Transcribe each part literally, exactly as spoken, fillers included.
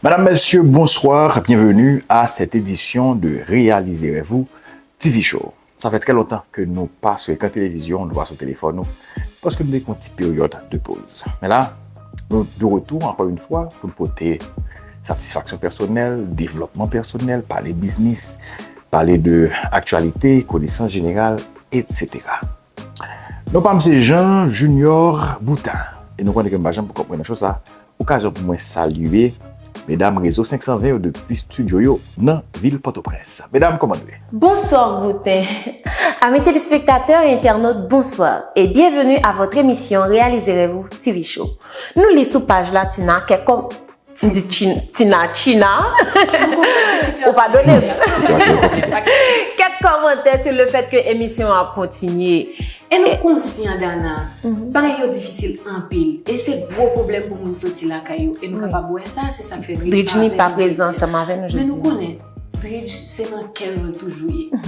Madame, messieurs, bonsoir. Bienvenue à cette édition de Réalisez Rêve Ou T V Show. Sa fè trè lontan ke nou pa sou ekran televizyon, nou pa sou telefòn nou, paske nou te gen yon ti peryòd de poz. Men la, nou de retour, encore une fois, pou nou pote satisfaksyon pèsonèl, devlòpman pèsonèl, pale biznis, pale de aktyalite, konesans jeneral, et cetera. Non pa m se Jean Junior Boutin. E nou konnen ke m pa janm poko pran nan cho sa. Okazyon pou mwen salye medam Rezo senk san ven yo depi estidyo yo nan vil Pòtoprens. Medam, kòman nou ye? Bonsoir, Boutin. Amis téléspectateurs et internautes, bonsoir et bienvenue à votre émission Réalisez Rêve Ou T V Show. Nou li sou paj la, Tina, kèk kòm M di Chin-, Tina, China. Ou padone m. Sitiyasyon yo konplike. Kèk kòmantè sou le fèt ke emisyon an ap kontinye. E nou konsyan, Dana, bagay yo difisil anpil. E se gwo pwoblèm pou moun soti lakay yo. E nou kapab wè sa, se sa k fè Dridge pa prezan ansanm avè nou jodi. Men nou konnen, Dridge, se nan kè nou l toujou ye.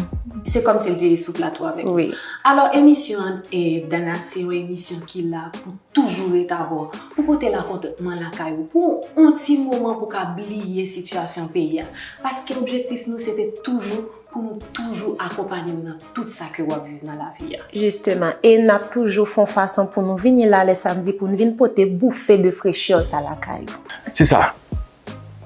Se kòmsi l te sou plato avèk nou. Alò, emisyon an, eh, Dana, se yon emisyon ki la pou toujou ret avè w, pou pote lakontantman lakay ou, pou yon ti moman pou ka bliye sitiyasyon peyi a. Paske objektif nou se te toujou pou nou toujou akonpanye w nan tout sa ke w ap viv nan lavi a. Jisteman, e n ap toujou fè yon fason pou nou vini la lè samdi, pou nou vin pote boufe de frechè sa lakay ou. Se sa.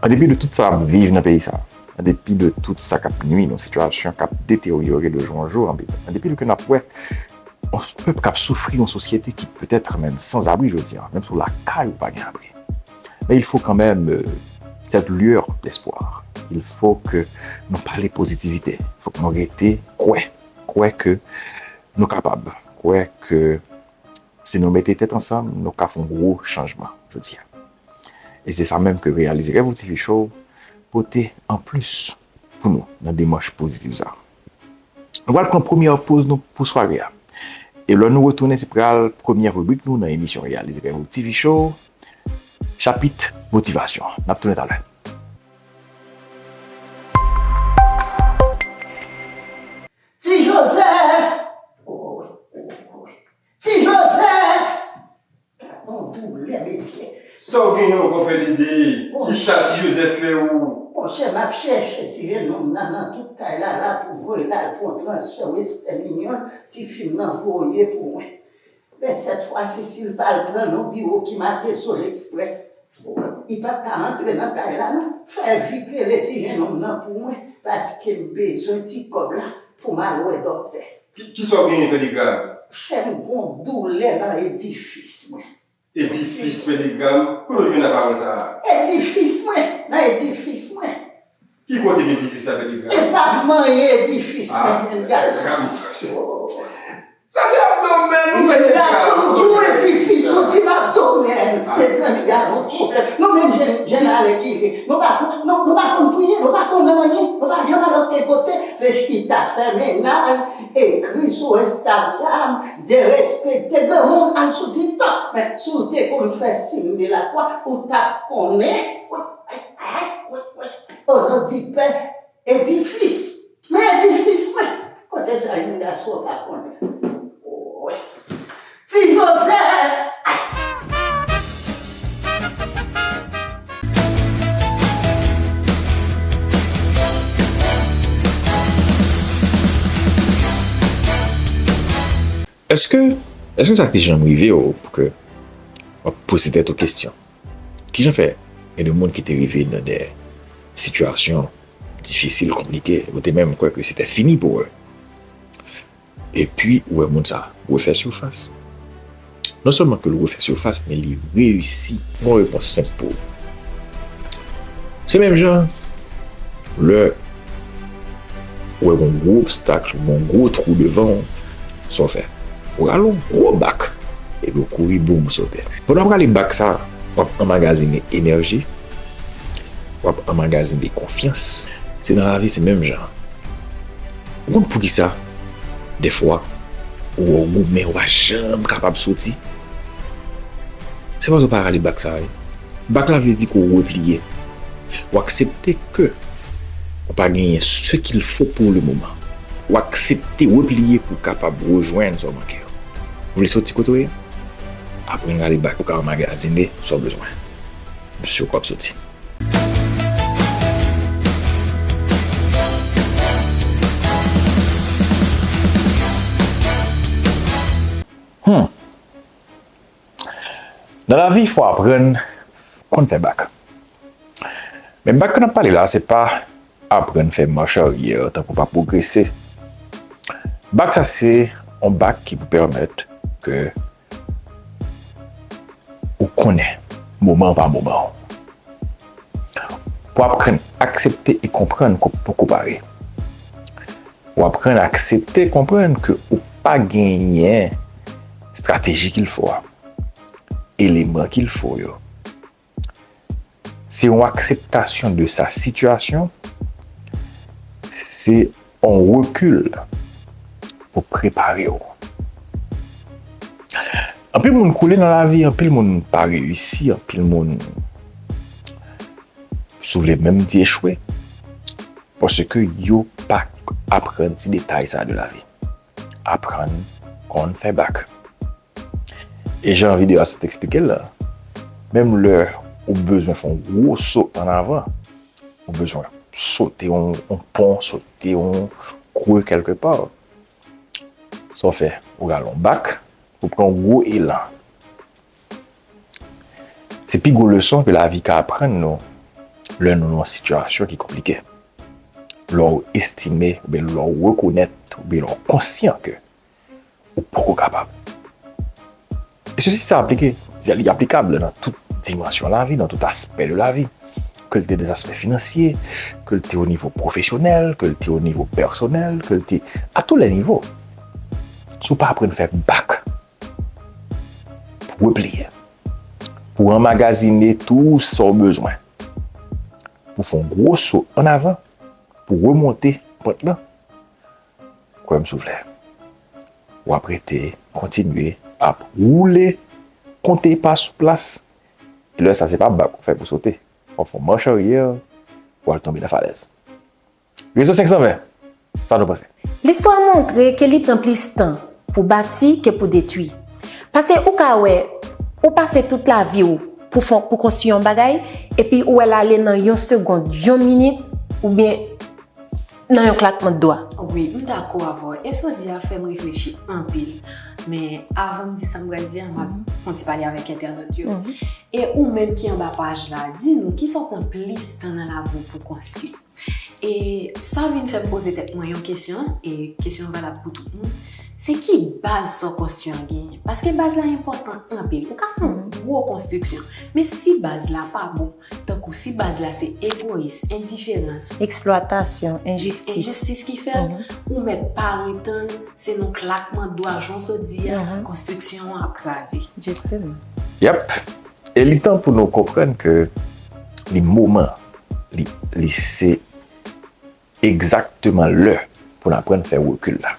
An depi de tout sa n ap viv nan peyi sa, an depi de tout sa k ap nwi nou, sitiyasyon k ap deteryore de jou an jou, an depi de ke n ap wè yon pèp k ap soufri, yon sosyete ki petèt menm sanzabri jodi a, menm si w lakay ou pa gen abri. Men il faut quand même, euh, cette lueur d'espoir. Il faut que nou pale pozitivite. Fòk nou rete kwè, kwè ke nou kapab, kwè ke si nou mete tèt ansanm, nou ka fè yon gwo chanjman jodi a. E se sa menm ke Réalisez Rêve Ou T V Show pote anplis pou nou nan demach pozitif sa. Nou pral pran premyè poz nou pou sware a. E lè nou retounen, se pral premyè ribrik nou nan emisyon Réalisez Rêve Ou T V Show, chapit motivasyon. N ap tounen talè. Ti Jozèf! Ti Jozèf! Gad yon doulè, mesye. Sa w genyen ankò, Pè Dede? Kisa Ti Jozèf fè w? Monchè, m ap chèche ti jenòm nan, nan tout kay la, la pou voye l al pran transfè Western Union, tifi m nan voye pou mwen. Men sèt fwa si, si l pa al pran l nan biwo ki make Soj Express, li p ap ka antre nan kay la, non. Fè vit rele ti jenòm nan pou mwen, paske m bezwen ti kòb la pou m al wè dòktè. Ki, kisa w genyen, Pè Degram? Monchè, m gon doulè nan edifis mwen. Edifis, Pè Degram? Kote w jwenn apawòl sa a? Edifis mwen, nan edifis mwen. Ki kote k edifis sa, Pè Degram? E pa t manyen edifis mwen, jèn gason. Sa se abdomèn ou, Pè Degram. Jèn gason, m di w edifis, ou di m abdomèn. Mezanmi, gade yon pwoblèm. Nou menm jèn, jèn alèkile, nou pa kon, nou, nou pa konn priye, nou pa konn anyen, nou pa janm al okenn kote. Se chita, fè mennaj, ekri sou Instagram, derespekte granmoun, al sou TikTok. Men si w te konn fè siy de lakwa, ou t ap konnen. Wi, wi, wi, wi. O non di Pè, edifis. Men edifis mwen. Kote sa jèn gason pa konnen? Wi. Ti Jozèf! Èske, èske sa te janm rive w pou ke w ap poze tèt ou kesyon? Kijan fè gen de moun ki te rive nan de sitiyasyon difisil, konplike, yo te menm kwè ke se te fini pou yo? Epi, ou wè moun sa a refè sifas. Non sèlman ke l refè sifas, men li reyisi. Gon repons senp pou ou. Se menm jan, lè ou wè gon gwo obstak, gon gwo twou devan w, sa w fè? Ou rale yon gwo bak, epi w kouri boum w sote. Pandan w ap rale bak sa a, w ap anmagazine enèji, w ap anmagazine konfyans. Se nan lavi, se menm jan. Ou konn poukisa, dèfwa, ou wè w goumen, ou pa janm kapab soti? Se paske w pa rale bak sa a, wi. Bak la vle di ke w repliye. Ou aksepte ke ou pa genyen ce qu'il faut pour le moment. Ou aksepte repliye pou w kapab rejwenn sa w manke yo. Ou vle soti kote w ye? Aprann rale bak pou w ka anmagazine sa w bezwen. M si w ap soti. Nan lavi, fò aprann konn fè bak. Men bak ke n ap pale la, se pa aprann fè mach aryè tankou pa pwogrese. Bak sa se yon bak ki pou pèmèt ke ou konnen moman pa moman. Pou aprann aksepte e konprann ke w poko pare. Ou aprann aksepte, konprann ke ou pa genyen strateji qu'il faut a, eleman qu'il faut yo. Se yon akseptasyon de sa sitiyasyon, se yon rekil pou prepare w. Anpil moun koule nan lavi, anpil moun pa reyisi, anpil moun, si w vle menm di, echwe, paske yo pa aprann ti detay sa de lavi. Aprann konn fè bak. E jan videyo a sot eksplike l la, menm lè ou bezwen fè yon gwo so an avan, ou bezwen sote yon, yon pon, sote yon kwe kèlkepa, sa w fè, ou rale yon bak, ou pran yon gwo elan. Se pi gwo leson ke lavi ka aprann nou lè nou nan yon sitiyasyon ki konplike. Lè w estime, oubyen lè w rekonèt, oubyen lè w konsyan ke ou poko kapab. E sesi sa aplike, li aplikab nan tout dimansyon lavi, nan tout aspè de lavi. Ke l te nan aspè finansye, ke l te o nivo pwofesyonèl, ke l te o nivo pèsonèl, ke l te a tou lè nivo. Si w pa aprann fè bak, pou repliye, pou anmagazine tou sa w bezwen, pou fè yon gwo so an avan, pou remonte pant lan, kwè m si w vle, w ap rete kontinye ap woule, konte pa sou plas. Lè sa se pa bak w fè pou sote, w ap fè yon mach aryè, w al tonbe nan falèz. Rezo senk san ven, sa nou panse? Listwa montre ke li pran plis tan pou bati ke pou detwi. Paske ou ka wè, ou pase tout lavi w pou fon, pou konstwi yon bagay, epi ou wè l ale nan yon segond, yon minit, oubyen nan yon klakman dwa. Wi, m dakò avè w. E sa w di a fè m reflechi anpil. Men avan m di sa m pral di a, m ap fè yon ti pale avèk entènòt yo. E ou menm ki anba paj la, di nou kisa w pran plis tan nan lavi w pou konstwi. E sa vin fè m poze tèt mwen yon kesyon, e kesyon an valab pou tout moun. Se ki baz sa w konstwi an genyen? Paske baz la enpòtan anpil. Ou ka fè yon gwo konstriksyon, men si baz la pa bon, tankou si baz la se egoyis, endiferans, eksplwatasyon, enjistis, enjistis ki fè l, ou mèt pare tann, se nan klakman dwa, jan w sot di a, konstriksyon an ap kraze. Jisteman. Yep. E li tan pou nou konprann ke li moman, li, li se egzakteman lè pou n aprann fè rekil la.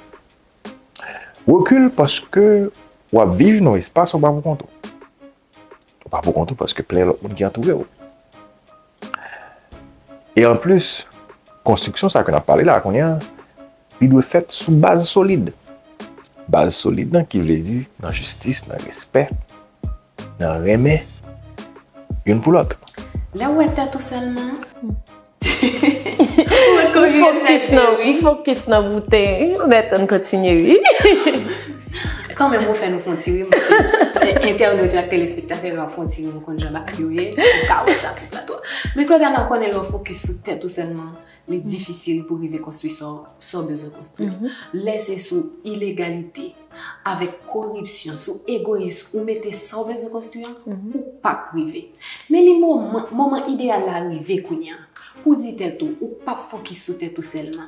Rekil paske w ap viv nan yon espas ou pa pou kont ou. Ou pa pou kont ou paske plen lòt moun ki antoure w. E anplis, konstriksyon sa ke n ap pale la kounye a, li dwe fèt sou baz solid. Baz solid nan ki vle di nan jistis, nan respè, nan renmen youn pou lòt. Lè w wè tèt ou sèlman, ou fokis nan, ou fokis nan bouten. Mèt, ann kontinye, wi. Kanmenm, ou fè nou fè yon ti ri, paske entènot yo ak telespektatè yo ap fè yon ti ri, nou konn jan bagay yo ye, ou ka wè sa sou plato a. Men Claudia, nou konnen lè w fokis sou tèt ou sèlman, li difisil pou rive konstwi sa w, sa w bezwen konstwi an. Lè se sou ilegalite, avèk koripsyon, sou egoyis, ou mete sa w bezwen konstwi an, ou p ap rive. Men li moman, moman ideyal la rive kounye a. Pou di tèt ou, ou p ap fokis sou tèt ou sèlman.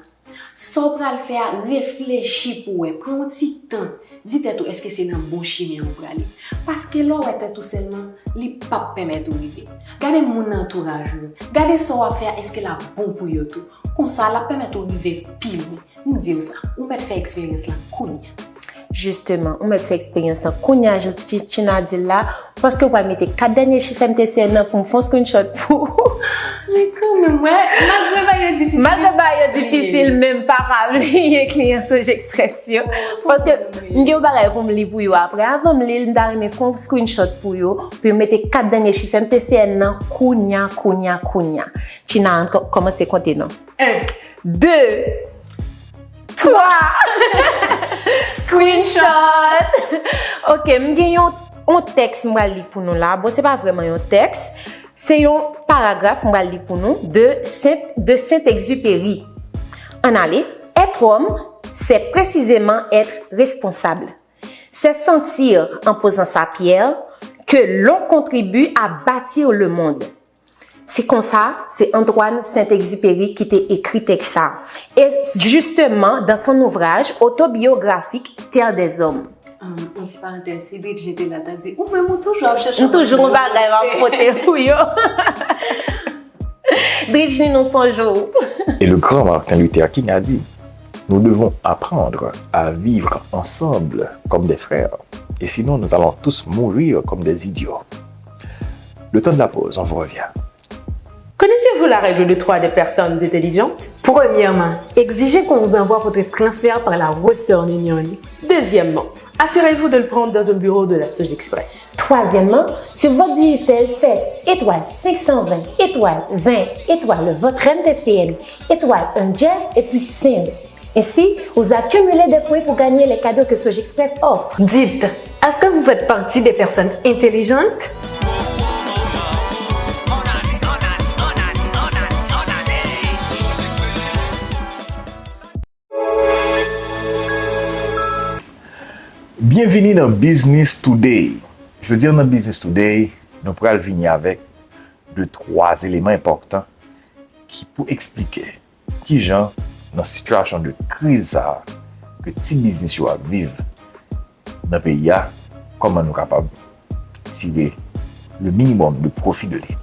Sa w pral fè a, reflechi pou w wè, pran yon ti tan, di tèt ou èske se nan bon chimen an ou prale. Paske lè w wè tèt ou sèlman, li p ap pèmèt ou rive. Gade moun nan antouraj ou yo, gade sa w ap fè a, èske l ap bon pou yo tou. Konsa, l ap pèmèt ou rive pi lwen. M di w sa, ou mèt fè eksperyans lan kounye a. Jisteman, ou mèt fè eksperyans lan kounye a, jan Ti-, Tina di l la, paske w pral mete kat dènye chif M T C N nan pou m fè yon screenshot pou ou. Men kanmenm, wè, malgre bagay yo difisil. Malgre bagay yo difisil, men m pa ka bliye kliyan Sojekstrès yo. Paske m gen yon bagay pou m li pou yo apre. Avan m li l, m ta renmen fè yon screenshot pou yo, pou yo mete kat dènye chif M T C N nan kounye a, kounye a, kounye a. Tina, ann kò-, kòmanse konte non. En. De, twa. Screenshot. Ok, m gen yon Yon tèks m pral li pou nou la. Bon, se pa vrèman yon tèks, se yon paragraf m pral li pou nou de Saint, de Saint-Exupéry. Ann ale. Être homme, c'est précisément être responsable. C'est sentir, en posant sa pierre, que l'on contribue à bâtir le monde. Se konsa, se Antoine Saint-Exupéry ki te ekri tèks sa. E justement, dans son ouvrage autobiographique Terre des Hommes. Ahn, yon ti parantèz, si Bridget te la, l t ap di, ou menm ou toujou ap chèche yon bagay pou pote pou yo. Bridget, nou sonje w. Et le grand Martin Luther King a dit, nous devons apprendre à vivre ensemble comme des frères, et sinon nous allons tous mourir comme des idiots. Le temps de la pause, on vous revient. Connaissez-vous la règle de trois des personnes intelligentes? Premièrement, exigez qu'on vous envoie votre transfert par la Western Union. Deuxièmement, assurez-vous de le prendre dans un bureau de la Sogexpress. Troisièmement, sur votre Digicel, faites étoile cinq cent vingt, étoile vingt, étoile votre M T C N, étoile un dièse et puis send. Ainsi, vous accumulez des points pour gagner les cadeaux que Sogexpress offre. Dites, est-ce que vous faites partie des personnes intelligentes? Byenvini nan Business Today. Jodi a nan Business Today, nou pral vini avèk de twa eleman enpòtan ki pou eksplike kijan, nan sitiyasyon de kriz sa a ke ti biznis yo ap viv nan peyi a, kòman nou kapab tire le minimum de profit de li.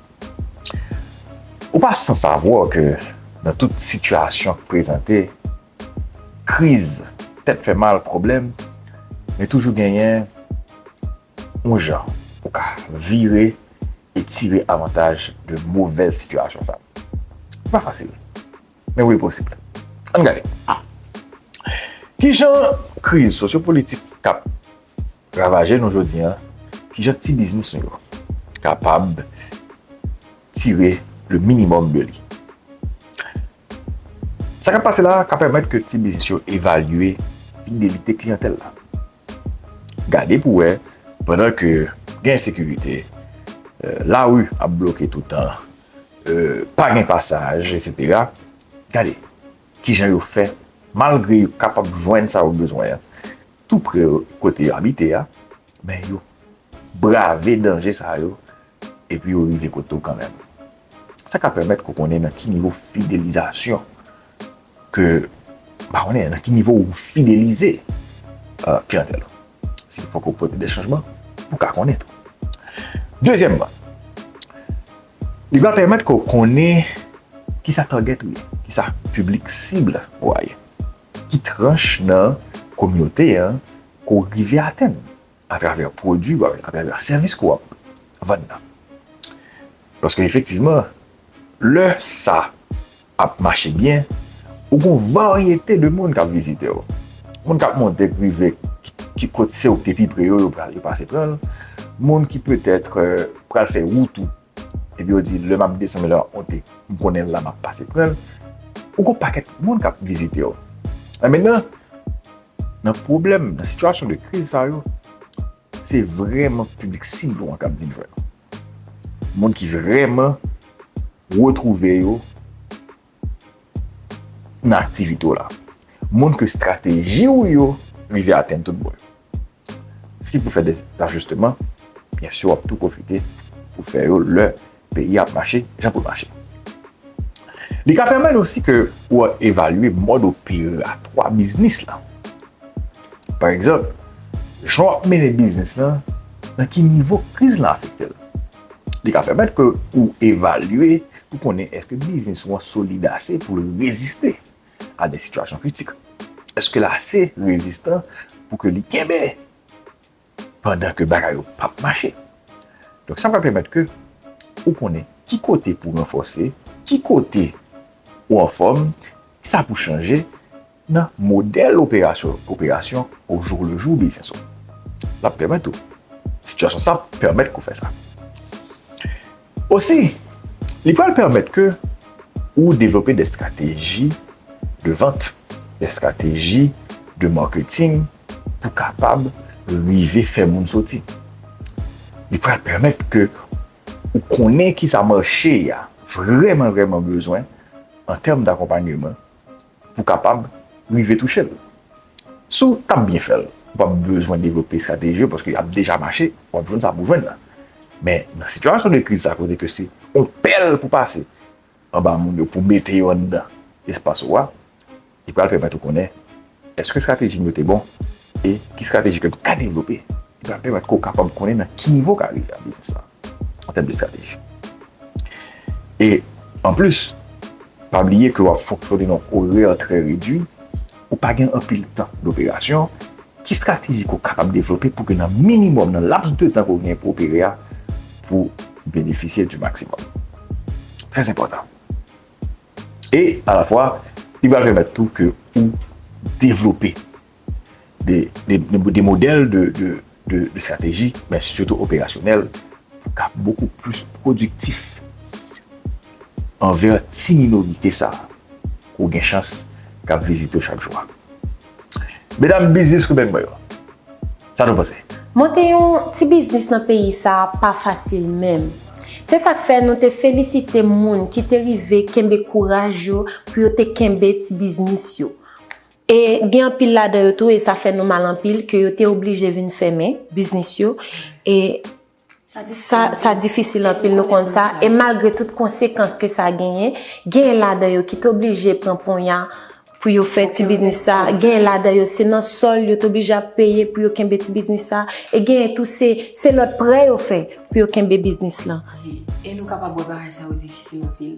Ou pa san savwa ke nan tout sitiyasyon k prezante, kriz, tèt fè mal, pwoblèm, men toujou genyen yon jan ou ka vire e tire avantaj de movèz sitiyasyon sa. Se pa fasil, men wi, posib. Ann gade. Kijan kriz sosyopolitik k ap ravaje nou jodi a, kijan ti biznis nou yo kapab tire le minimum de li? Sa k ap pase la a ka pèmèt ke ti biznis yo evalye fidelite kliyantèl la. Gade pou wè, pandan ke gen ensekirite, eh, lari ap bloke toutan, eh, pa gen pasaj, etsetera. Gade kijan yo fè, malgre yo kapab jwenn sa yo bezwen an, tou pre kote yo abite a, men yo brave danje sa yo, epi yo rive kote w kanmenm. Sa ka pèmèt ke w konnen nan ki nivo fidelizasyon ke, m pa konnen nan ki nivo ou fidelize, eh, kliyantèl ou. Si fòk ou pote de chanjman pou w ka konnen tou. Dezyèmman, li va pèmèt ke w konnen kisa target ou ye, kisa piblik sib ou a ye, ki tranch nan kominote an ke w rive atenn atravè pwodui ou avèk, atravè sèvis ke w ap vann nan. Paske efektivman, lè sa ap mache byen, ou gon varyete de moun k ap vizite w. Moun k ap monte k rive ki, ki kot se ou k te pi pre yo, yo pral, yo pase pran l. Moun ki petèt, eh, pral fè wout ou, epi yo di, lè m ap desann, lè m ap monte, m konnen la m ap pase pran l. Ou gon pakèt moun k ap vizite w. Men mentnan, nan pwoblèm, nan sitiyasyon de kriz sa yo, se vrèman piblik sib ou an k ap vin jwenn ou. Moun ki vrèman retwouve yo nan aktivite w la. Moun ke estrateji w yo rive atenn tout bon yo. Si pou fè de ajisteman, byen si w ap tou pwofite pou fè yo lè peyi a ap mache jan pou l mache. Li ka pèmèt osi ke ou evalye mòd operatwa biznis la. Pa egzanp, jan w ap mennen biznis lan, nan ki nivo kriz lan afekte l. Li ka pèmèt ke ou evalye pou konnen èske biznis ou an solid ase pou l reziste a de sitiyasyon kritik. Èske l ase rezistan pou ke li kenbe pandan ke bagay yo p ap mache? Donk, sa va pèmèt ke ou konnen ki kote pou ranfòse, ki kote ou anfòm, sa pou chanje nan modèl operasyon, operasyon au jour le jour biznis ou. L ap pèmèt ou, sitiyasyon sa pèmèt ke w fè sa. Osi, li pral pèmèt ke ou devlope de estrateji de vant, de estrateji de marketing pou kapab rive fè moun soti. Li pral pèmèt ke ou konnen kisa mache a vrèman, vrèman bezwen an tèm d'akonpanyeman pou kapab rive touche l. Si w t ap byen fè l, ou p ap bezwen devlope estrateji yo paske y ap deja mache, w ap jwenn sa pou w jwenn nan. Men nan sitiyasyon de kriz sa kote ke se yon pèl pou pase anba moun yo pou mete yo anndan espas ou a, li pral pèmèt ou konnen èske estrateji m yo te bon e ki estrateji ke m ka devlope. Li pral pèmèt ke w kapab konnen nan ki nivo w ka rive ak biznis sa an tèm de estrateji. E anplis, pa bliye ke w ap fonksyone nan yon orè trè redui, ou pa gen anpil tan doperasyon, ki estrateji ke w kapab devlope pou ke nan minimòm, nan laps de tan ke w gen pou opere a, pou benefisye di maksimòm. Trè enpòtan. E alafwa, li pral pèmèt tou ke ou devlope de, de, de, de modèl de, de, de, de estrateji, men sitou operasyonèl, pou ka bokou plis pwodiktif anvè ti minorite sa a ke w gen chans k ap vizite w chak jou a. Medam biznis women mwen yo, sa nou panse? Monte yon ti biznis nan peyi sa a pa fasil menm. Se sa k fè nou te felisite moun ki te rive kenbe kouraj yo pou yo te kenbe ti biznis yo. E gen anpil ladan yo tou, e sa fè nou mal anpil ke yo te oblije vin fèmen biznis yo. E sa, sa difisil anpil, nou konn sa. E malgre tout konsekans ke sa genyen, genyen ladan yo ki te oblije pran ponya pou yo fè ti biznis sa. Genyen ladan yo, se nan sòl yo te oblije ap peye pou yo kenbe ti biznis sa. E genyen tou, se, se lòt prè yo fè pou yo kenbe biznis lan. E nou kapab wè bagay sa yo difisil anpil.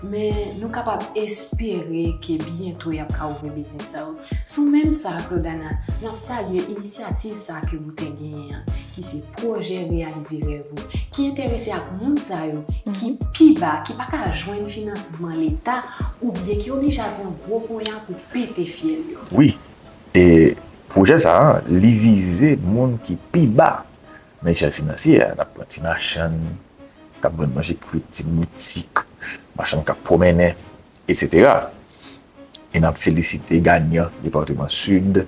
Men nou kapab espere ke byento y ap ka ouvri biznis sa yo. Sou menm sa, Claudana, n ap salye inisyativ sa ke ou te genyen an, ki se pwojè Reyalize Rèv Ou, ki enterese ak moun sa yo ki pi ba, ki pa ka jwenn finansman Leta, oubyen ki oblije al pran gwo ponya pou pete fyèl yo. Wi, e pwojè sa a, li vize moun ki pi ba nan echèl finansye a. N ap pran ti machann k ap vann manje kwit, ti boutik, machann k ap pwomennen, etsetera. E n ap felisite ganyan depatman Sid,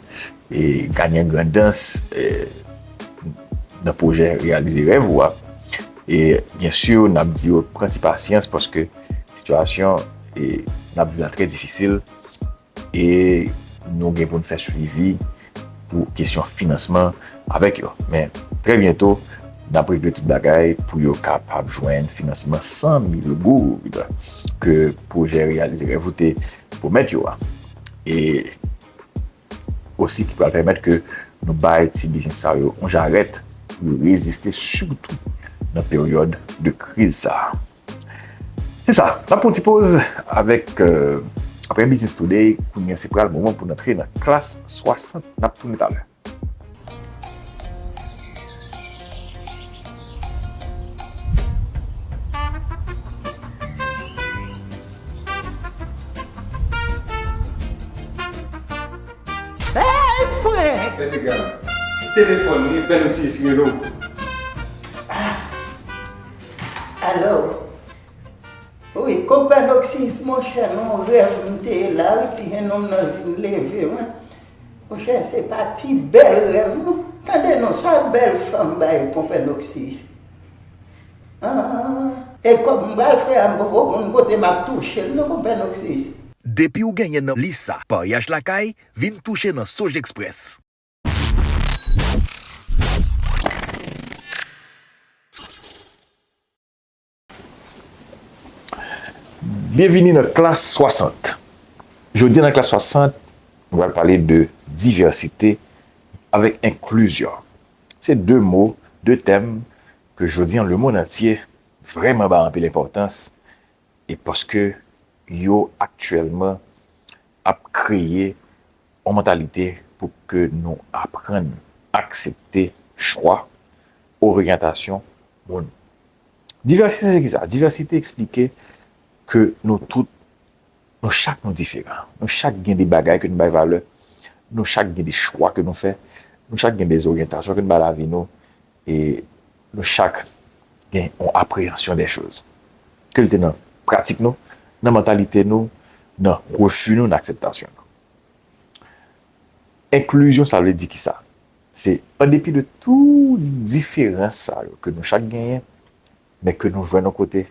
e ganyan Grandans, e nan pwojè Reyalize Rèv Ou a. E byen si, n ap di yo pran ti pasyans paske sitiyasyon, e, n ap viv la trè difisil. E nou gen pou n fè swivi pou kesyon finansman avèk yo. Men, trè byento, n ap regle tout bagay pou yo kapab jwenn finansman san mil goud ke pwojè Reyalize Rèv Ou te pwomèt yo a. E osi ki pral pèmèt ke nou bay ti biznis sa yo yon jarèt pou yo reziste, sitou nan peryòd de kriz sa a. Se sa, n ap pran ti poz avèk, euh, apre Business Today, kounye a se pral moman pou n antre nan klas swasant, n ap tounen talè. Hey, Frank! Bèl piga. Telefòn li, Pè Noksis ki rele w. Ah. Alo? Wi, konpè Noksis, monchè, nan yon rèv m te ye la, wi, ti jennonm nan vin leve mwen. Monchè, se pa ti bèl rèv, non. Tande non, sa bèl fanm bay konpè Noksis. Ah, e kòb m pral fè a, m poko konn kote m ap touche l, non, konpè Noksis. Depi w genyen nan lis sa, paryaj lakay, vin touche nan Sojexpress. Byenvini nan klas swasant. Jodi a nan klas swasant, nou pral pale de divèsite avèk enklizyon. Se de mo, de tèm ke jodi a lemonn antye vrèman ba anpil enpòtans, e paske yo aktyèlman ap kreye yon mantalite pou ke nou aprann aksepte chwa, oryantasyon moun. Divèsite se kisa? Divèsite eksplike ke nou tout, nou chak nou diferan. Nou chak gen de bagay ke nou bay valè. Nou chak gen de chwa ke nou fè. Nou chak gen de zoryantasyon ke nou bay lavi nou. E nou chak gen yon apreyansyon dè choz. Ke l te nan pratik nou, nan mantalite nou, nan refi nou, nan akseptasyon nou. Enklizyon, sa vle di kisa? Se an depi de tout diferans sa yo ke nou chak genyen, men ke nou jwenn yon kote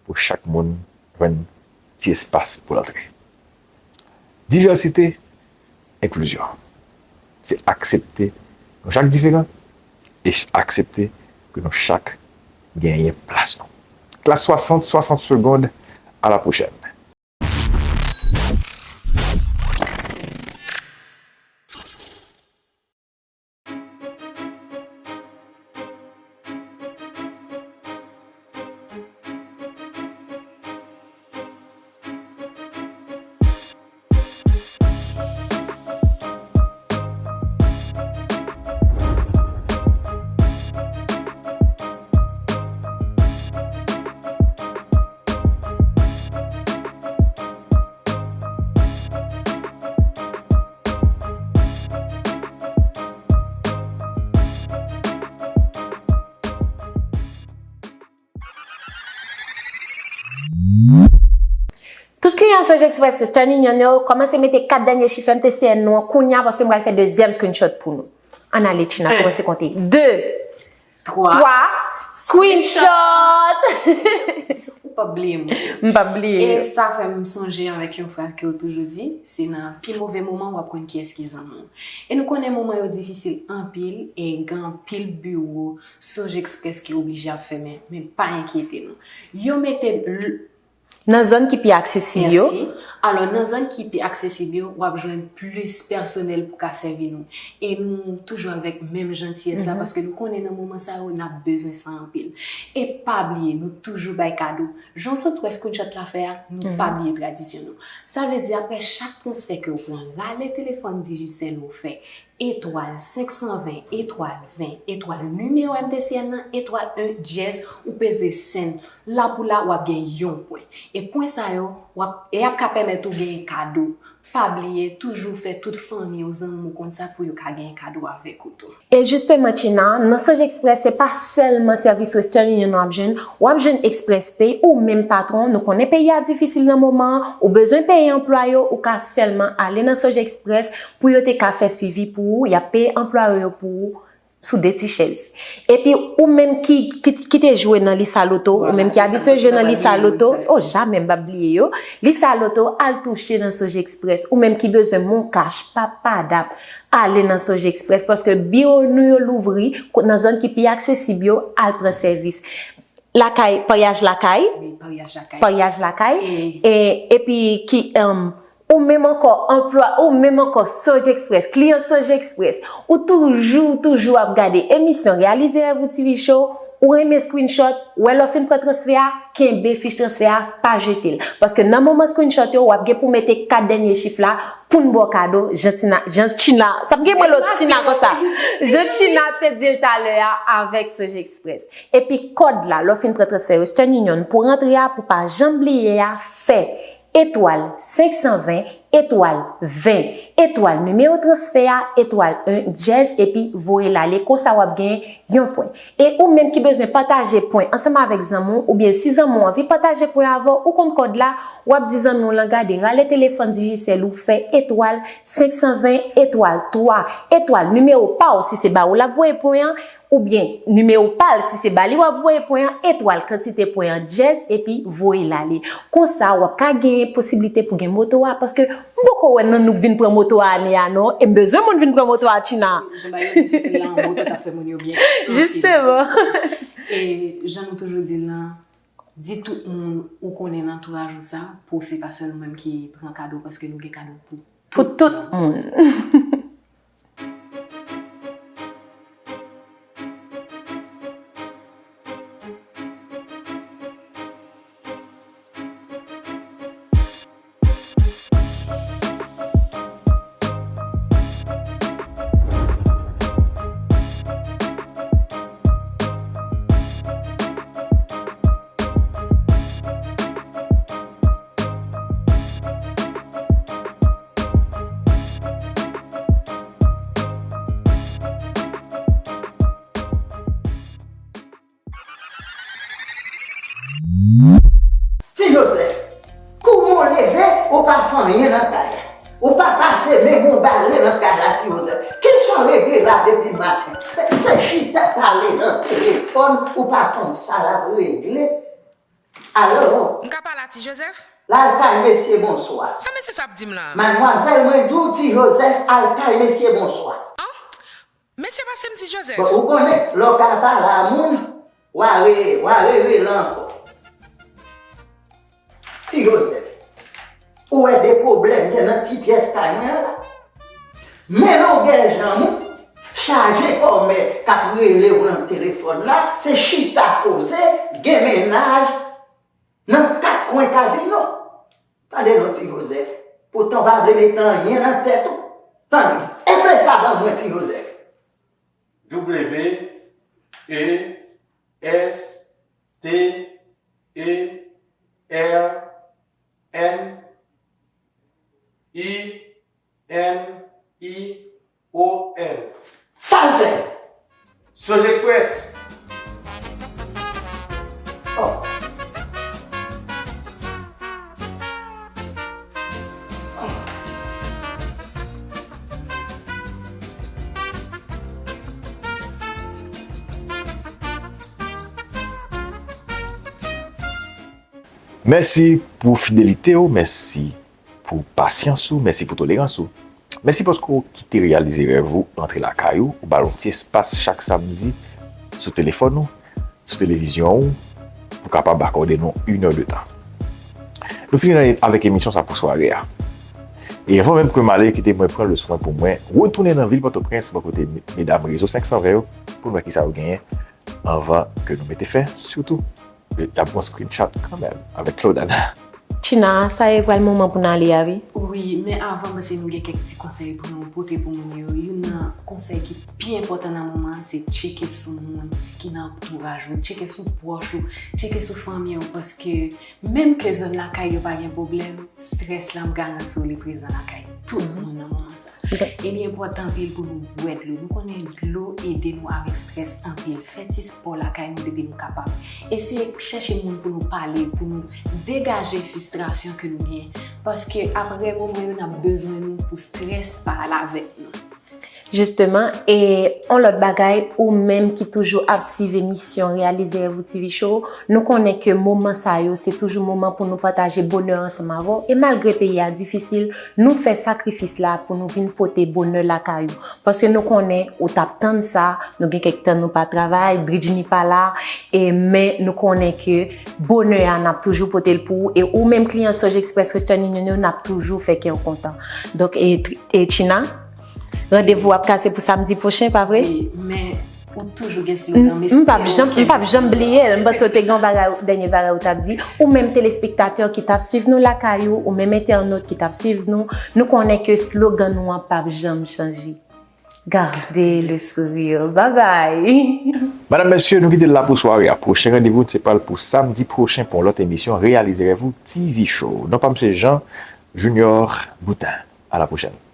pou chak moun jwenn ti espas pou l antre. Divèsite, enklizyon. Se aksepte nou chak diferan e ch- aksepte ke nou chak genyen plas nou. Klas swasant, swasant segonn, à la prochaine. Tout kliyan Songe Express Western Union yo, kòmanse mete kat dènye chif M T C N nou an kounye a, paske m pral fè dezyèm screenshot pou nou. Ann ale, China, kòmanse konte. De, twa, twa, screenshot! Ou p ap bliye m. M p ap bliye. E sa fè m sonje avèk yon fraz ke yo toujou di, se nan pi move moman w ap konn kiyès ki zanmi w. E nou konnen moman yo difisil anpil, e gen anpil biwo Songe Express ki oblije ap fèmen, men pa enkyete nou. Yo mete l- Nan zòn ki pi aksesib yo. Mèsi. Alò, nan zòn ki pi aksesib yo, w ap jwenn plis pèsonèl pou ka sèvi nou. E nou toujou avèk menm jantiyès la, paske nou konnen nan moman sa yo, n ap bezwen sa anpil. E pa bliye, nou toujou bay kado. Jan w sot wè screenshot la fè a, nou pa bliye tradisyon nou. Sa vle di, apre chak transfè ke w pran, rale telefòn Digicel ou fè, etwal senk san ven, etwal ven, etwal nimewo M T C N nan, etwal en, dyèz, ou peze send. La pou la, w ap gen yon pwen. E pwen sa yo, w ap, e y ap ka pèmèt ou genyen kado. Pa bliye, toujou fè tout fanmi w, zanmi w konn sa pou yo ka genyen kado avèk ou tou. E jisteman, China, nan Songe Express, se pa sèlman sèvis Western Union w ap jwenn, w ap jwenn Express Pay ou menm patwon. Nou konnen peyi a difisil nan moman an, ou bezwen peye anplwaye w, ou ka sèlman ale nan Songe Express pou yo te ka fè swivi pou ou, y ap peye anplwaye yo pou ou sou de ti chèz. Epi ou menm ki, ki, ki te jwe nan Lisa Loto, ou menm ki abitye jwe nan Lisa Loto, oh, jamè m p ap bliye yo. Lisa Loto, al touche nan Songe Express. Ou menm ki bezwen MonCash, pa padap, ale nan Songe Express, paske biwo nou yo louvri ko- nan zòn ki pi aksesib yo, al pran sèvis. Lakay, paryaj lakay. Wi, paryaj lakay. Paryaj lakay. E, epi ki, em, ou menm ankò, anplwa, ou menm ankò, Songe Express, kliyan Songe Express, ou toujou, toujou ap gade emisyon Realize Rèv Ou T V Show, ou renmen screenshot, wè lè w fin pran transfè a, kenbe fich transfè a, pa jete l. Paske nan moman screenshot yo, w ap gen pou mete kat dènye chif la pou n ba w kado, jan Tina, jan China, sa p gen mwen lòt Tina konsa. Jan China te di l talè a avèk Songe Express. Epi kòd la, lè w fin pran transfè Western Union, pou rantre a, pou pa janm bliye a, fè etwal senk san ven, etwal ven, etwal nimewo transfè a, etwal en, dyèz, epi voye l ale. Konsa w ap gen yon pwen. E ou menm ki bezwen pataje pwen ansanm avèk zanmi w, oubyen si zanmi w anvi pataje pwen avè w, ou konn kòd la, w ap di zanmi w lan, gade, rale telefòn Digicel ou, fè etwal senk san ven, etwal twa, etwal nimewo pa w, si se ba ou l ap voye pwen an, oubyen nimewo pa l, si se ba li w ap voye pwen an, etwal kantite pwen an, dyèz, epi voye l ale. Konsa, w ap ka genyen posiblite pou gen moto a, paske m poko wè nan nou k vin pran moto a ane a, non, e m bezwen moun vin pran moto a, China. Jan bagay yo difisil la, yon moto t ap fè moun yo byen anpil. Jisteman. E jan nou toujou di l lan, di tout moun ou konnen nan antouraj ou sa, pou se pa sèl ou menm ki pran kado, paske nou gen kado pou tout moun. Ti Jozèf, kouman w leve, ou pa fè anyen nan kay la. Ou pa pase menm yon bale nan kay la, Ti Jozèf. Kisa w Regle la depi maten. Se chita pale nan telefòn, ou pa konn sa l ap regle. Alo? M ka pale a Ti Jozèf? L al kay mesye, bonswa. Sa mesye sa ap di m la? Madmwazèl, mwen di w Ti Jozèf al kay mesye, bonswa. An? Mesye pase m Ti Jozèf. Bon, ou konnen, lè w ka pale a moun, w a re, w a rerele ankò. Ti Jozèf, ou wè de pwoblèm gen nan ti pyès kay mwen an la? Men longè janm ou, chaje kòmè k ap rele w nan telefòn la, se chita koze, gen mennaj nan kat kwen kazino. Tande non, Ti Jozèf, poutan w pa vle mete anyen nan tèt ou. Tande, epe sa ban mwen, Ti Jozèf. W E S T E R N I N I O N. Sa l fè? Soj Express. Oh. Mèsi pou fidelite w, mèsi pou pasyans ou, mèsi pou tolerans ou. Mèsi paske w kite Reyalize Rèv ou antre lakay ou, ou ba l yon ti espas chak samdi sou telefòn ou, sou televizyon ou, pou kapab akòde nou inè de tan. Nou fini avèk emisyon sa pou sware a. E anvan menm ke m ale, kite mwen pran le swen pou mwen retounen nan vil Pòtoprens, bò kote medam Rezo senk san ven yo, pou n wè kisa yo genyen anvan ke nou mete fen, sitou y ap gon screenshot kanmenm avèk Claudana. China, sa e pral moman pou n ale a, wi. Wi, men avan, m panse nou gen kèk ti konsèy pou nou pote pou moun yo. Youn nan konsèy ki pi enpòtan nan moman an, se tcheke sou moun ki nan antouraj ou, tcheke sou pwòch ou, tcheke sou fanmi w, paske menm ke zòn lakay yo pa gen pwoblèm, strès la, m garanti w, li prezan lakay tout moun nan moman sa. E li enpòtan anpil pou nou bwè dlo. Nou konnen dlo ede nou avèk strès anpil. Fè ti spò lakay nou depi nou kapab. Eseye chèche moun pou nou pale, pou nou degaje fristrasyon ke nou genyen. Paske apre moman yo, n ap bezwen nou pou strès pa al avèk nou. Jisteman, e yon lòt bagay, ou menm ki toujou ap swiv emisyon Reyalize Rèv ou T V Show, nou konnen ke moman sa yo, se toujou moman pou nou pataje bonè ansanm avè w. E malgre peyi a difisil, nou fè sakrifis la pou nou vin pote bonè lakay ou. Paske nou konnen ou t ap tann sa, nou gen kèk tan nou pa travay, Dridjini pa la, e men nou konnen ke bonè a n ap toujou pote l pou ou, e ou menm kliyan Soj Express Western Union yo, n ap toujou fè kè w kontan. Donk, e, e China, randevou ap kase pou samdi pwochen, pa vre? Wi, men ou toujou gen slogan, m p ap janm, m p ap janm bliye l. M panse w te gen yon bagay, dènye bagay ou t ap di. Ou menm telespektatè ki t ap swiv nou lakay ou, ou menm entènot ki t ap swiv nou, nou konnen ke slogan nou an p ap janm chanje. Gardez le sourire. Bye bye. Madam, mesye, nou kite l la pou sware a. Pwochen randevou n se pral pou samdi pwochen pou yon lòt emisyon Reyalize Rèv ou T V Show. Non pa m se Jean Junior Boutin. A la pwochèn.